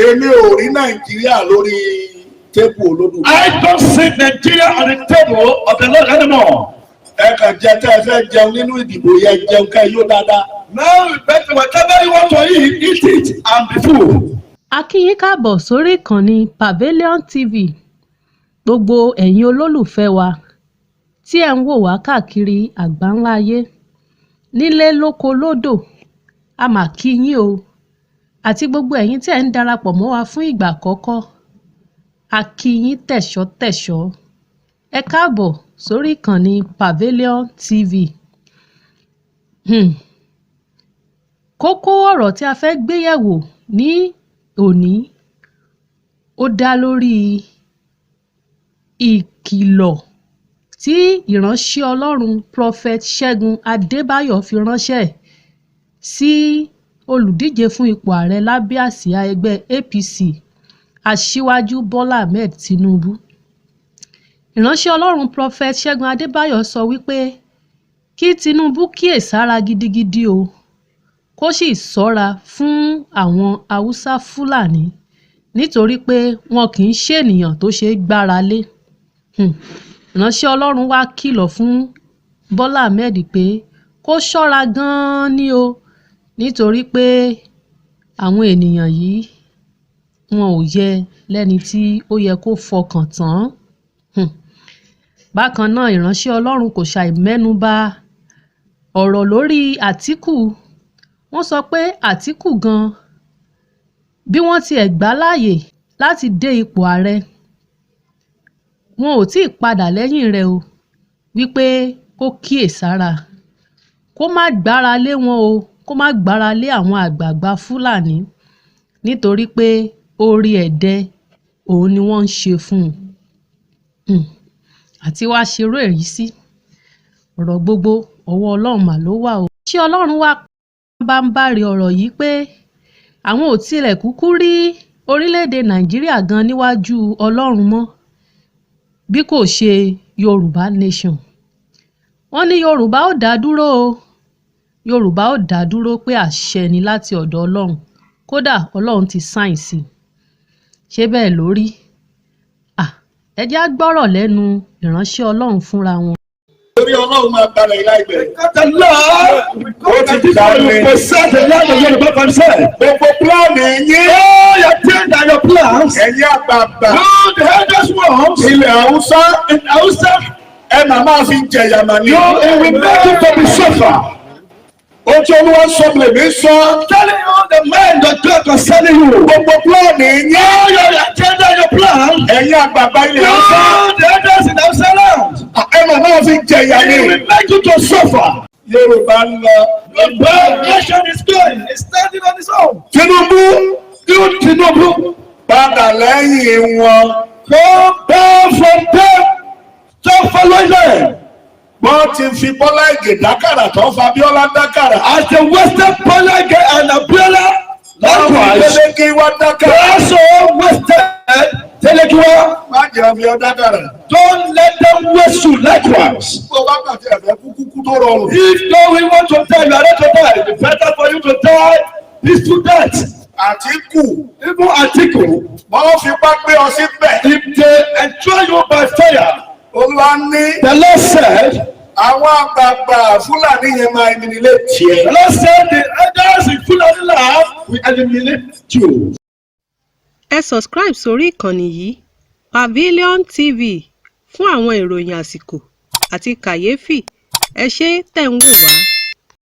Èmi ò rí Nàìjíríà lórí table Olódùmarè. I don't see Nigeria on the table of the Lord anymore. Ẹ kàn jẹ tẹ́ ẹ fẹ́ jẹun nínú ìdìbò yẹn, jẹun ká yó dáadáa. Now, you better, whatever you want to eat, eat it and be full. A kí yín káàbọ̀ sórí ìkànnì Pavilion TV. Gbogbo ẹ̀yin olólùfẹ́ wa tí ẹ̀ ń wò wá káàkiri àgbáńlá ayé, nílé, lóko, lódò, a mà kí yín o, àti gbogbo ẹ̀yin tí ẹ̀ ń darapọ̀ mọ́ wa fún ìgbà àkọ́kọ́, a kí yín tẹ̀ṣọ́tẹ̀ṣọ́. Ẹ káàbọ̀ sórí ìkànnì Pavilion TV. Kókó ọ̀rọ̀ tí a fẹ́ gbé yẹ̀wò ní òní, ó dá lórí ìkìlọ̀ tí ìránṣẹ́ Ọlọ́run Prophet Ṣẹ́gun Adébáyọ̀ fi ránṣẹ́ sí olùdíje fún ipò ààrẹ lábẹ́ àsíá ẹgbẹ́ APC, Aṣíwájú Bọ́lá Ahmed Tinubu. Ìránṣẹ́ Ọlọ́run Prophet Ṣẹ́gun Adébáyọ̀ sọ wípé kí Tinubu kíyèsára gidigidi o, kó sì ṣọ́ra fún àwọn Haúsá Fúlàní, nítorí pé wọn kì í ṣènìyàn tó ṣeé gbára lé. Ìránṣẹ́ Ọlọ́run wàá kìlọ̀ fún Bọ́lá Ahmed pé kó ṣọ́ra gan-an ni o, nítorí pé àwọn ènìyàn yìí, wọn ò yẹ lẹ́ni tí ó yẹ kó fọkàn tán. Bákan náà, ìránṣẹ́ Ọlọ́run kò ṣàì mẹ́nu ba ọ̀rọ̀ lórí Àtìkù. Wọ́n sọ pé Àtìkù gan-an, bí wọ́n tiẹ̀ gbà á láàyè láti dé ipò ààrẹ, wọn ò tí ì padà lẹ́yìn rẹ̀ o, wípé kó kíyèsára, kó má gbára lé wọn o, kó má gbára lé àwọn àgbààgbà Fúlàní, nítorí pé orí ẹ̀dẹ òun ni wọ́n ń ṣe fún un. Àti wàá ṣerú èyí sí ọ̀rọ̀ gbogbo, ọwọ́ Ọlọ́run mà ló wà o. Ṣé Ọlọ́run wá bá ń bá rí ọ̀rọ̀ yìí pé àwọn ò tilẹ̀ kúkú rí orílẹ̀-èdè Nàìjíríà gan níwájú Ọlọ́run mọ́ bí kò ṣe Yorùbá Nation? Wọ́n ní Yorùbá ò dá dúró o, Yorùbá ò dá dúró, pé àṣẹ ni láti ọ̀dọ̀ Ọlọ́run, kódà Ọlọ́run ti sign sí i. Ṣé bẹ́ẹ̀ ló rí? Ẹ jẹ́ á gbọ́rọ̀ lẹ́nu ìránṣẹ́ Ọlọ́run fúnra wọn. Torí Ọlọ́run máa gbalẹ̀ láìpẹ́. The Lord will Ó ti come dá and mi. will possess the land of Yoruba for himself. Gbogbo plan yín. All your things and your plans. Ẹ̀yin àgbààgbà. You, the eldest ones. Ilẹ̀ Haúsá. In Hausa. Ẹ màá máa fi jẹ̀yà mà ní. You, it will make you to be suffer. Ohun tí Olúwa sọ lèmi sọ. Telling you the mind of God concerning you. Gbogbo plan yín. All your agenda and your plan. Ẹ̀yin àgbààgbà ilẹ̀ Haúsá. You, the elders in Hausa land. Ẹ màá máa fi jẹ̀yà ní. It will make you to suffer. Yorùbá ń lọ. Yorùbá nation is going. It's standing on its own. Tinubu. You, Tinubu. Padà lẹ́yìn wọn. Come down from them. Stop following them. Wọ́n ti fi Bọ́lá Ìgè dákàrà tó fa Abíọ́lá dákàrà. As the wasted Bola Ige and Abiola, likewise, Dele Giwa dákàrà. also wasted Dele Giwa. Má jẹ́ fi ọ dákàrà. Don't let them waste you likewise. Bó bá kàn tí ẹ̀fẹ́ kú kúkú tó rọrùn. If no we want to die, you are ready to die. It is better for you to die peaceful death. Àtíkù. Even Atiku, Wọ́n fipá gbé ọ síbẹ̀. if they enthrone you by fire, Olúwa ní the Lord said, àwọn àgbààgbà Fúlàní yẹn máa eliminate tiẹ̀. The Lord said the elders in Fulani land will eliminate you. Ẹ subscribe sórí ìkànnì yìí, Pavilion TV, fún àwọn ìròyìn àsìkò àti kàyéfì. Ẹ ṣé tẹ̀ ń wò wá.